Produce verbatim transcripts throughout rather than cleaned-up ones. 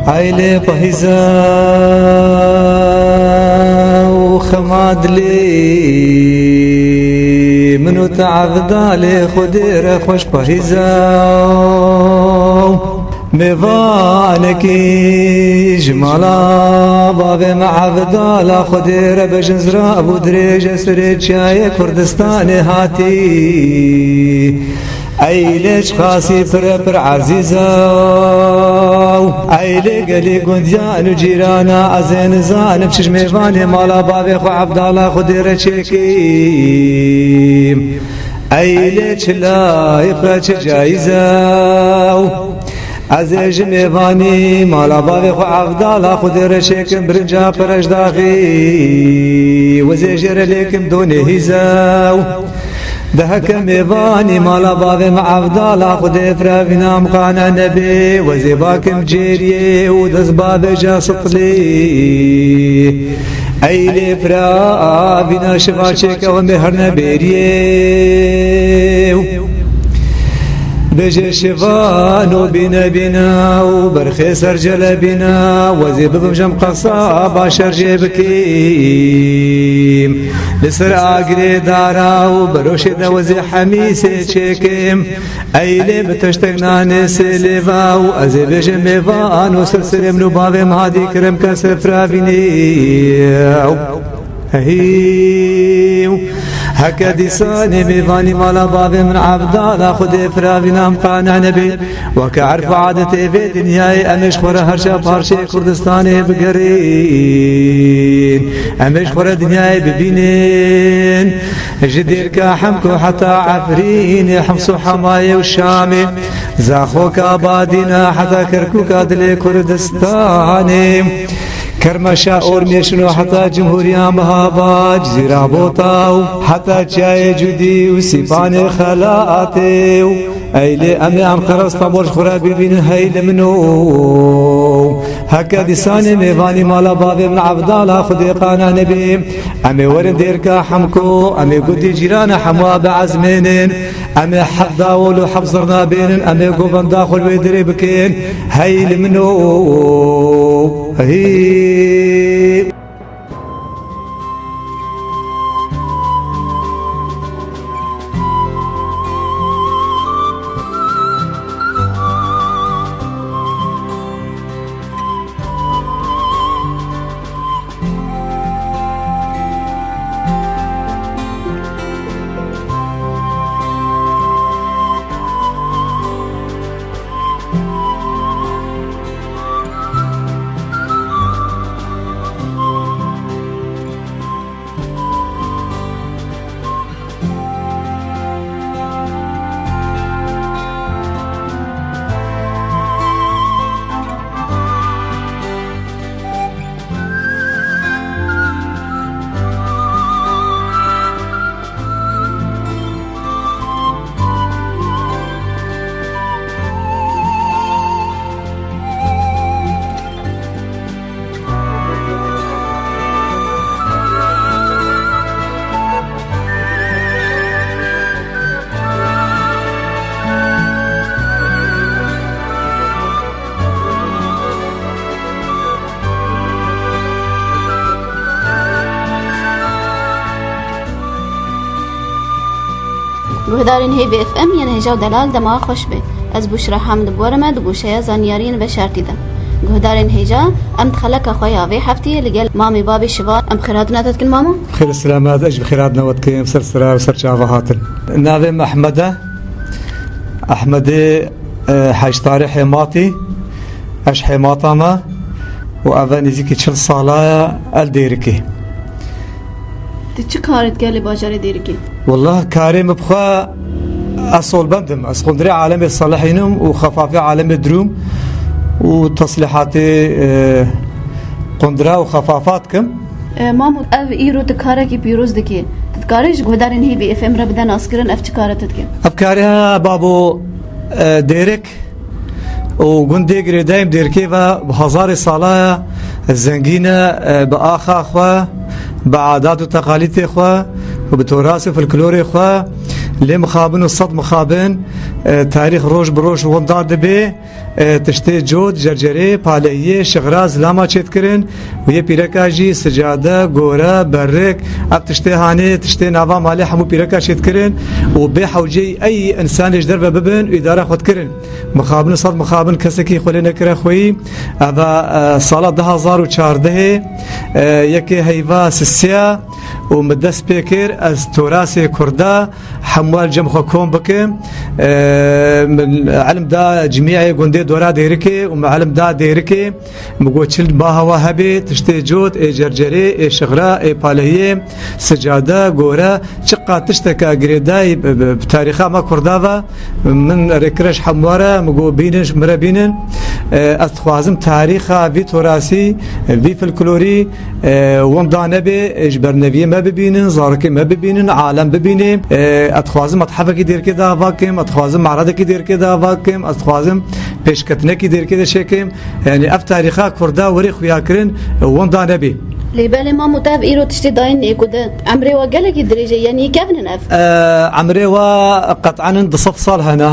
Eylê pahîza û xema dilê min û te evdalê Xwedê re xweş pahîza û mêvanekî ji mala bavê me evdala Xwedê re bejin zira bû dirêje serê çiyayê Kurdistanê hatî. Eylê çiqasî pir e pir ezîz e û eylê gelî gundiyan û cîrana ez ê nizanim çi ji mêvanê mala bavê xwe evdala Xwedê re çêkim. Eylê çi layîq e çi cayîz e û ez ê ji mêvanî mala bavê xwe evdala Xwedê re çêkim birinca pir e ji daxî wezê jê re lêkim donê hîz e û De heke mêvanî mala bavê me evdala Xwedê firavîna em qane nebê, wezê bakim cêriyê û dest bavêja sitlê. Eylê firavîna şiva çêke we mê herne bêriyê. Bêje şiva no bîne bîne û berxê ser cele bîne, wezê bibim jem qesaba şer jê bikîm. Li ser agirê dara û beroşê de wezê hemîsê çêkim. Eylê bi teştek nanê sê lêva û ez ê bêjim mêvan û ser serê min û bavê min hadî kirim ke sifra bînî. Hehî. Heke dîsanê mêvanî mala bavê min evdala Xwedê firavîna em qane nebê. Weke erf û adetê vê dinyayê em ê ji xwe re her şev parçeyê Kurdistanê bigerîn. Em ê ji xwe re dinyayê bibînin. Ji Dêrka Hemko heta Efrînê, Hims û Hemayê û Şamê, Zaxoka Badîna heta Kerkûka dilê Kurdistanê. Kermeşa Ormê şino heta Cumhuriya Mehabad, Cizîra Bota û heta Çiyayê Cudî û Sîpanê Xelatê û Eylê em ê Enqere Stenbol ji xwe re bibînin hey li min û heke dîsanê mêvanî mala bavê min Evdala Xwedê qane nebê. Em ê werin Dêrka Hemko, em ê gundê cîrana hemûa biezmênin. Em ê heft dawol û heft zirna bênin, em ê govenda xwe li wê derê bikin. Hey li min û hî. Guhdarên Hêvî F M yên hêja û delal dema xweş be. Ez Bûşra Hamid bi we re me di goşeya zanyariyên veşartî de. Guhdarên hêja, em di xeleka xwe ya vê heftiyê li gel mamê babê Şivan em bi xêrhatina te dikin mamo. Xêr û selamet, ez jî bi xêrhatina we dikim, ser sera û ser çava hatin. Navê min Ehmed e. Ehmedê, e, Hej Tarî Hêmatî. Ez ji Hêmata me û ev e nêzîkî çil sala ye el Dêrikê. Tu çi karê dike li bajarê Dêrikê? Wallah karê min bi xwe ez solbend im. Ez qundirê alemê Selehîn im û xefafê alemê Dirûm û teslîhatê, e, qundira û xefafa dikim. E, Mamo, ev îro tu karekî pîroz dikî. Tu dikarî ji guhdarên Hêvî F M re bide naskirin, ev çi kare tu dikî? Ev kare babo, e, Dêrik û gundê girêdayî Dêrikê ve bi hezarê sala ye, zengîn e, e, bi axa xwe, bi adat û teqalîtê xwe û bi toras û folklorê xwe. Lê mixabin û sed mixabin, e, tarîx roj bi roj winda dibe, e, tiştê cot, cercerê, paleyiyê, şixra, zilama çêdikirin û yê pîreka jî sicade, gore, berrik, ev tiştê hanê, tiştê nava malê hemû pîreka çêdikirin û bê hewceyî ey însanê ji derve bibin û îdara xwe dikirin. Mixabin û sed mixabin kesekî xwe lê nekire xweyî. Eva, e, sala du hazar û çardehê, e, yekê heyva sisiya û min dest pê kir, ez torasê Kurda hemû li cem xwe kom bikim. E, min elim da cimîyê gundê dora Dêrikê û min elim da Dêrikê. Min got, çil baha wa hebê, tiştê cot, ê cercerê, ê şixra, ê palehiyê, sicade, gore, çiqa tişteka girêdayî bi, bi, bi tarîxa me Kurda ve, min rêkire ji hemware, min got, bînin, ji min re bînin. E, ez dixwazim tarîxa vî torasî, vî folklorî, e, winda nebe, e, ji ber neviyê me bibînin, zarokê me bibînin, alem bibîne. E, ez dixwazim methefekî Dêrikê de ava kim, ez dixwazim me'redekî Dêrikê de ava kim, ez dixwazim pêşketinekî Dêrikê de çêkim. Yanî ev tarîxa Kurda werê xuya kirin, winda nebî. Lê belê mam û te ev îro tiştê dayîn ê ku de emrê we gelekî dirêj e, yanî kevn in ev? E, emrê we qet'en in du sed sal hene.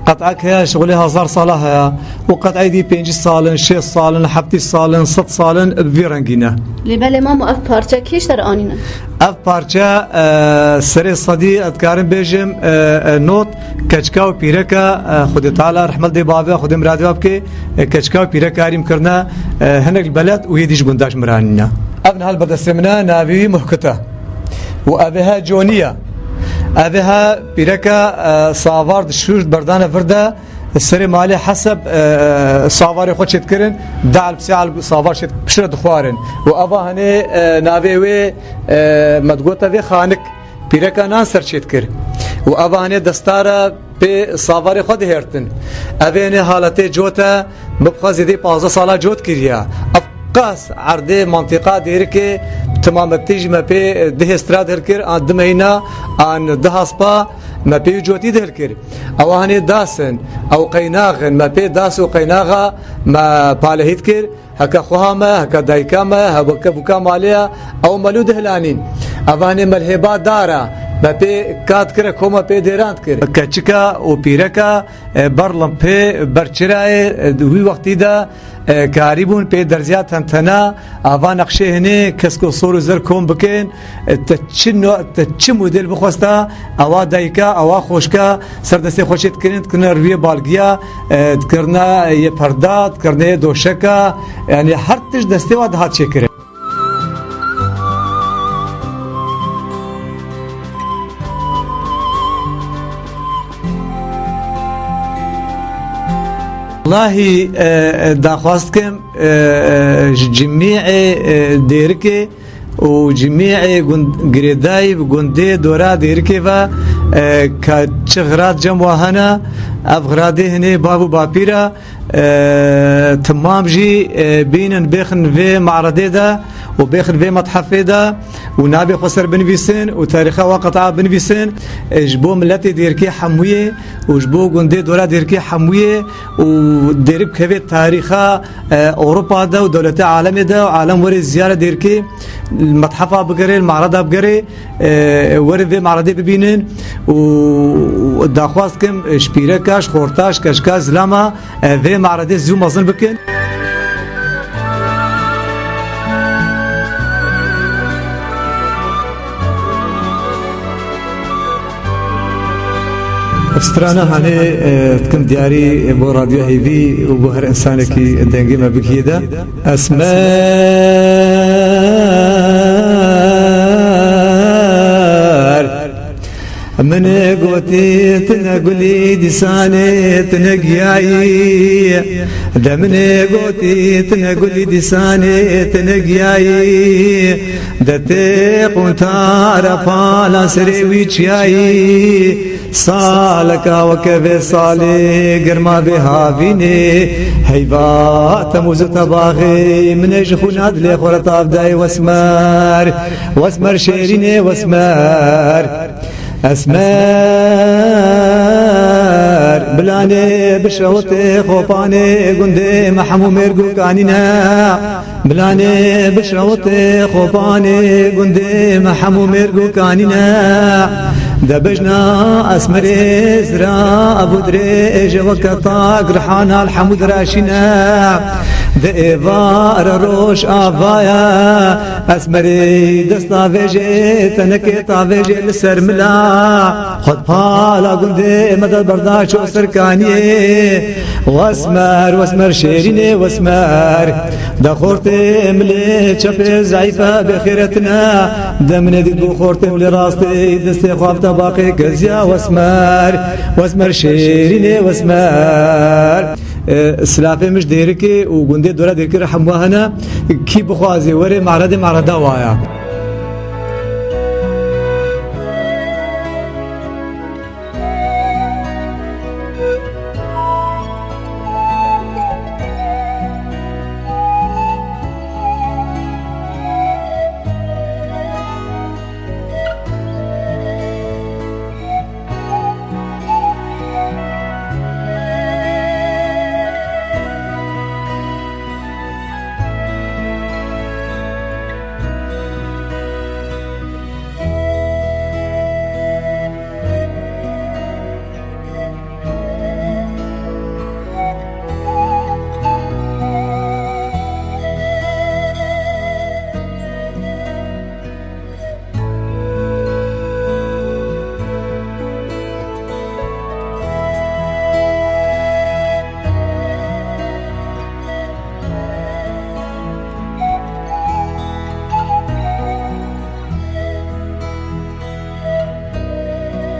Qet'ek heye, şixulê hezar sala heye. Û qet'ey dî pêncî sal in, şêst sal in, heftî sal in, sed sal in, bi vî rengî ne. Lê belê mam û ev parçe kê ji te re anîne? Ev parçe, e, serê sedî, ez dikarim bêjim, e, e, not, keçika û pîreka, e, Xwedê Teala rehmet dê bavê, Xwedê miradê wa bike, e, keçika û pîreka herîm kirine, e, hinek li beled û yê dî ji gunda ji min re anîne. Ev niha li ber destê min e, navê wî Muhkut e. Û ev ê he conî ye. Ev ê he pîreka, e, savar dişû ji berdane vir de, serê malê heseb, e, e, savarê xwe çêdikirin, du elb, sê elb savar çêd-, piştre dixwarin. Û eva henê, e, navê wê, e, me digote vê xanik, pîreka nan ser çêdikir. Û eva henê destara pê savarê xwe dihêrtin. Evê henê haletê cot e, min bi xwe zêdê pazdeh sala cot kiriye. Ev qas erdê mantiqa Dêrikê timametî jî me pê, e, du hêstra dihilkir, an du meyna, an du haspa, me pê wî cotî dihilkir. Ewa hanê das in, ew qeynax in, me pê das û qeynaxa me palehî dikir, heke xweha me, heke dayika me, heke bûka malê ya, ew melû dihlanîn. Evanê me li hêba dara, me pê ka dikire, koma pê dêran dikir. Keçika û pîreka, e, ber limpê, ber çirayê, e, di wî wextî de, e, karî bûn pê derziya tentena, ava nexşê hinê kesko sor û zer kom bikin, e, te çi no-, te çi model bixwesta, awa dayika, awa xoşka, ser destê xwe çê dikirin, dikirine rûyê balgiya, e, dikirine yê perda, dikirine yê doşeka, yanî her tişt destê wa dihat çêkirin. Wellahî, e, e, daxwaz dikim, e, e, ji cimî, e, e, Dêrikê û cimî, e, gund-, girêdayî bi gundê dora Dêrikê ve, e, ka çi xirad cem wa hene, ev xiradê hinê bav û bapîra, e, timam jî, e, bînin bêxin vê me'redê de û bêxin vê methefê de û navê xwe ser binivîsin û tarîxa wa qet'a binivîsin, e, ji bo miletê Dêrikê hemûyê û ji bo gundê dora Dêrikê hemûyê û Dêrik bikevê tarîxa, e, Ewropa de û dewletê alemê de û alem werê ziyare Dêrikê, methefa bigerê, me'reda bigerê, e, werin vê me'redê bibînin û daxwaz dikim, e, ji pîreka, ji xorta, ji keçika, zilama, e, vê me'redê zû mezin bikin. Ev strana hanê, e, dikim diyarî bo Radyo Heyvî û bo her insanekî dengê me bigihê de. Esmer, min gotî tu ne gulî dîsanê tu ne giyayî. De min gotî tu ne gulî dîsanê tu ne giyayî. De tê quntara pala serê wî çiyayî. Saleka weke vê salê, germa vê havînê, heyva temûz û tebaxê, min ê ji xwîna dilê xwe re tav dayê Wesmer. Wesmer şêrînê Wesmer. Esmer, bilanê bişewitê xopanê gundê me hemû mêrg û kanîne. Bilanê bişewitê xopanê gundê me hemû mêrg û kanîne. De bejna esmerê zira ev dirêj e weke tak rihana li hemû diraşîne. Di êvara roj avaya esmerê desta vêjê tenekê tavêjê li ser mila. Xwed pala gundê me de berdaş û serkaniyê. Wesmer, wesmer şêrînê wesmer. De xortê milê çepê zayîfe bêxêretine. De minê dît bû xortê milê rastê destê xwe bi tabaqê keziya wesmer. Wesmer şêrînê wesmer. E, silafê min ji Dêrikê û gundê dora Dêrikê re hemû hene. Kî bixwaze were meredê mereda waya.